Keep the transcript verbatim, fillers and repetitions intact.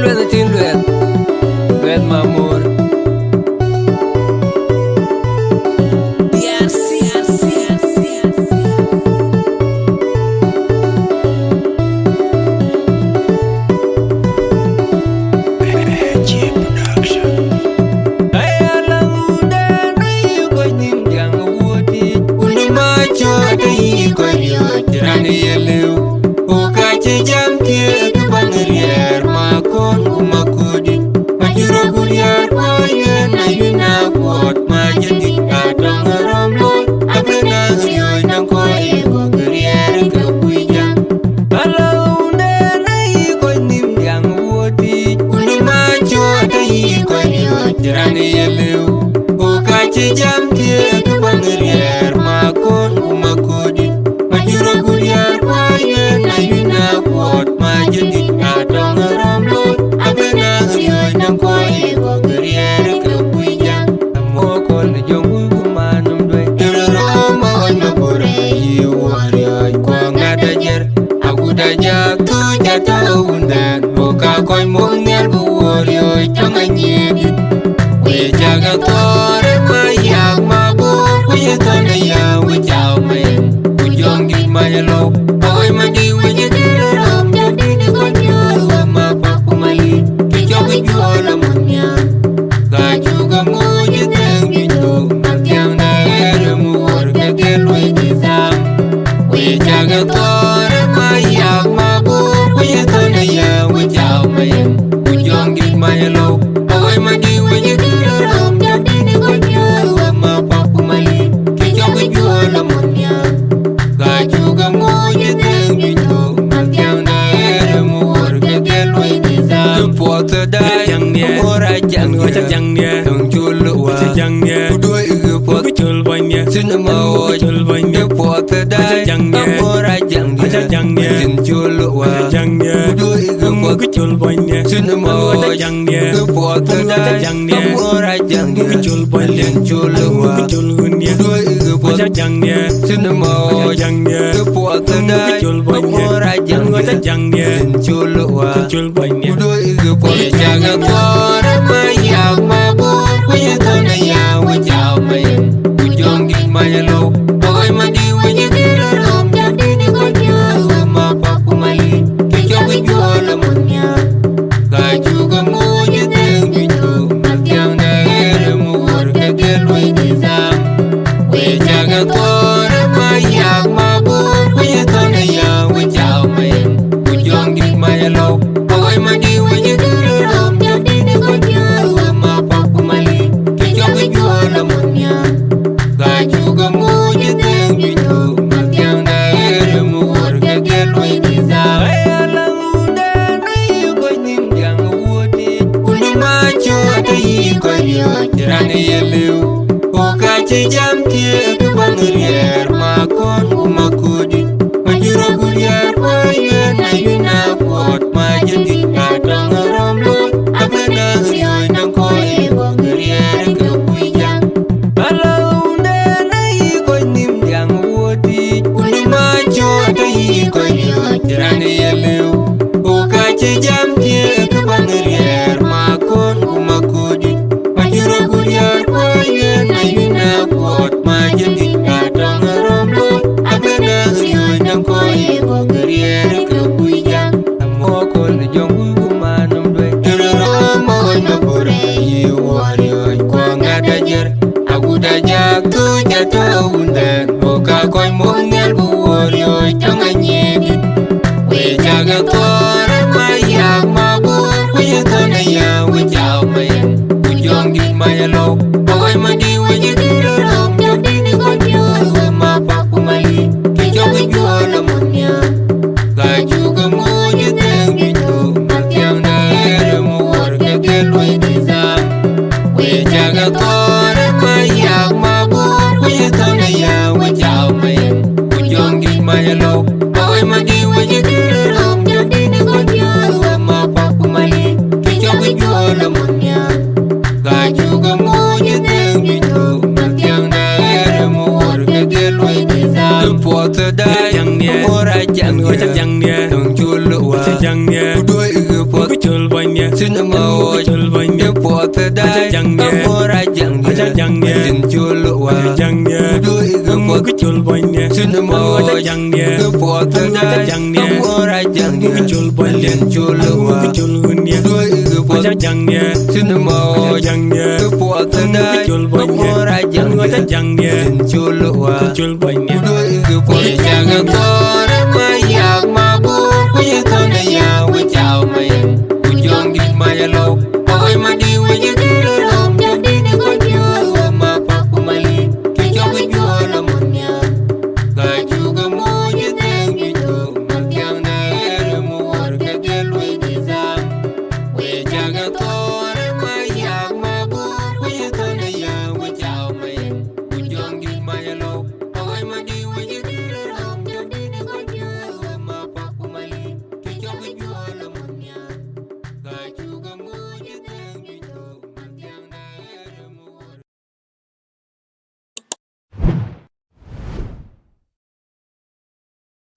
Tënë tïŋ luɛth, luɛth mamur. Aya la wunda na yï kɔc nïm diaŋ wuɔ̈t yic. Wunda ma cɔɔt ayï kɔc riɔ̈c raan ye lëu. Ku ka cï jam thiëëk baŋ riɛɛr ma kɔn ku ma köödït. Ma cï rɔt ku riɛɛr kuɔɔc yen ayï na kuɔɔt ma jëndït ka tɔŋ rɔm looi. Abï na riɔ̈c na kɔc ye kɔ̈k riɛɛr ke kuc jam. Ala wunda na yï kɔc nïm diaŋ wuɔ̈t yic. Wunda ma cɔɔt ayï kɔc riɔ̈c raan ye lëu. Ku ka cï jam thiëëk baŋ riɛɛr ma kɔn ku ma köödït. Ma cï rɔt ku riɛɛr kuɔɔc yen ayï na kuɔɔt ma jëndït ka tɔŋ rɔm looi. Abï na riɔ̈c na kɔc ye kɔ̈k riɛɛr ke kuc jam. Amuɔ̈k kɔn jɔŋ wui ku man nɔm duëi. Tënë rɔm ma ɣɔc ma bur ayï wuɔ̈t riɔ̈c kuɔŋ na da jër. Agut ajak thuc atɔ̈ wundɛn, ku ka kɔc muk nhial bï wuɔ̈t riɔ̈c tɔŋ anyïïn dït. Ku ye cak athɔ̈ɔ̈r ë ma yak ma bur, ku ye thɔ̈n aya wïc cau ma yen, ku jɔŋ dït ma ye lou. Awëc ma dï wïc ë kërë rɔ̈m, jɔŋ dït ë kɔc piɔ̈ɔ̈th, wek ma pak ku ma lit, cï cɔk ë juɔ̈ɔ̈r la muk nhial. Ka cuk aŋooc ë dhëëŋ dït thok, athiäŋ na ɣer ë mu wuɔ̈t ke dhil luɔi dït dham. Ku ye cak ë thɔ̈ɔ̈r ë ma yak ma bur, ku ye thɔ̈n aya wïc cau ma yen, ku jɔŋ dït ma ye lou. Awëc ma dï wïc ë kërë rɔ̈m, jɔŋ dït ë kɔc piɔ̈ɔ̈th, wek ma pak ku ma lit, cï cɔk ë juɔ̈ɔ̈r la muk nhial. Ka cuk aŋooc ë dhëëŋ dït thok, athiäŋ na ɣer ë mu wuɔ̈t ke dhil luɔi dït dham. Puɔth ë dai, aŋoor ajaŋ diɛ̈, töŋ col wa. Ku duɔ̈i ë puɔth, col bɔny diɛ̈, thïn ë ma ɣɔc. Col bɔny diɛ̈, puɔth ë dai, aŋoor ajaŋ diɛ̈, thïn col wa. Ku duɔ̈i ë puɔth, col bɔny diɛ̈, thïn ë ma ɣɔc. Ë puɔth ë dai, aŋoor ajaŋ diɛ̈, col bɔny diɛ̈, thïn col wa. Ku duɔ̈i ë puɔth, thïn ë ma ɣɔc. Ë puɔth ë dai, aŋoor ajaŋ diɛ̈, thïn col wa. Ku duɔ̈i ë puɔth. Ye cak athɔ̈ɔ̈r ë ma yak ma bur, ku ye thɔ̈n aya wïc cau ma yen, ku jɔŋ dït ma ye lou. Awëc ma dï wïc ë kërë rɔ̈m, jɔŋ dït ë kɔc piɔ̈ɔ̈th, wek ma pak ku ma lit, cï cɔk ë juɔ̈ɔ̈r la muk nhial. Ka cuk aŋooc ë dhëëŋ dït thok, athiäŋ na ɣer ë mu wuɔ̈t ke dhil luɔi dït dham. Ku ye cak athɔ̈ɔ̈r ë ma yak ma bur, ku ye thɔ̈n aya wïc cau ma yen, ku jɔŋ dït ma ye lou. Awëc ma dï wïc ë kërë rɔ̈m, jɔŋ dït ë kɔc piɔ̈ɔ̈th, wek ma pak ku ma lit, cï cɔk ë juɔ̈ɔ̈r la muk nhial. Ka cuk aŋooc ë dhëëŋ dït thok, athiäŋ na ɣer ë mu wuɔ̈t ke dhil luɔi dït dham. Aya la wunda na yï kɔc nïm diaŋ wuɔ̈t yic. Wunda ma cɔɔt ayï kɔc riɔ̈c raan ye lëu. Ku ka cï jam thiëëk baŋ riɛɛr ma kɔn ku ma köödït. Ma cï rɔt ku riɛɛr kuɔɔc yen ayï na kuɔɔt ma jëndït ka tɔŋ rɔ̈m looi. Abï na riɔ̈c na kɔc ye kɔ̈k riɛɛr ke kuc jam. Ala wunda na yï kɔc nïm diaŋ wuɔ̈t yic. Wunda ma cɔɔt ayï kɔc riɔ̈c raan ye lëu. Ku ka cï jam thiëëk baŋ riɛɛr ma kɔn ku ma köödït. Ma cï rɔt ku riɛɛr kuɔɔc yen ayï na kuɔɔt ma jëndït ka tɔŋ rɔ̈m looi. Abï na riɔ̈c na kɔc ye kɔ̈k riɛɛr ke kuc jam. Amuɔ̈k kɔn jɔŋ wui ku man nɔm duëi. Tënë rɔ̈m ma ɣɔc ma bur ayï wuɔ̈t riɔ̈c kuɔŋ na da jër. Agut ajak thuc atɔ̈ wundɛn, ku ka kɔc muk nhial bï wuɔ̈t riɔ̈c tɔŋ anyïïn dït. Ku ye cak athɔ̈ɔ̈r ë ma yak ma bur, ku ye thɔ̈n aya wïc cau ma yen, ku jɔŋ dït ma ye lou. Awëc ma dï wïc ë kërë rɔ̈m, jɔŋ dït ë kɔc piɔ̈ɔ̈th, wek ma pak ku ma lit, cï cɔk ë juɔ̈ɔ̈r la muk nhial. Ka cuk aŋooc ë dhëëŋ dït thok, athiäŋ na ɣer ë mu wuɔ̈t ke dhil luɔi dït dham. Ku ye cak athɔ̈ɔ̈r ë ma yak ma bur, ku ye thɔ̈n aya wïc cau ma yen, ku jɔŋ dït ma ye lou. Awëc ma dï wïc ë kërë rɔ̈m, jɔŋ dït ë kɔc piɔ̈ɔ̈th, wek ma pak ku ma lit, cï cɔk ë juɔ̈ɔ̈r la muk nhial. Ka cuk aŋooc ë dhëëŋ dït thok, athiäŋ na ɣer ë mu wuɔ̈t ke dhil luɔi dït dham. Ë puɔth ë dai, aŋoor ajaŋ diɛ̈, töŋ col wa. Ku duɔ̈i ë puɔth, col bɔny diɛ̈, Cinema, col bɔny, e puɔth da, aca jaŋ diɛ, amor ajaŋ diɛ, aca jaŋ diɛ, tin col wa, aca jaŋ diɛ, du igi puɔth, col bɔny diɛ, cinema, aca jaŋ diɛ, e puɔth da, aca jaŋ diɛ, amor ajaŋ diɛ, col bɔny diɛ, tin col wa, col bɔny diɛ, du igi puɔth, aca jaŋ diɛ, cinema, aca jaŋ diɛ, e puɔth da, col bɔny diɛ, amor ajaŋ diɛ, tin col wa, col bɔny diɛ, du igi puɔth, aca jaŋ diɛ.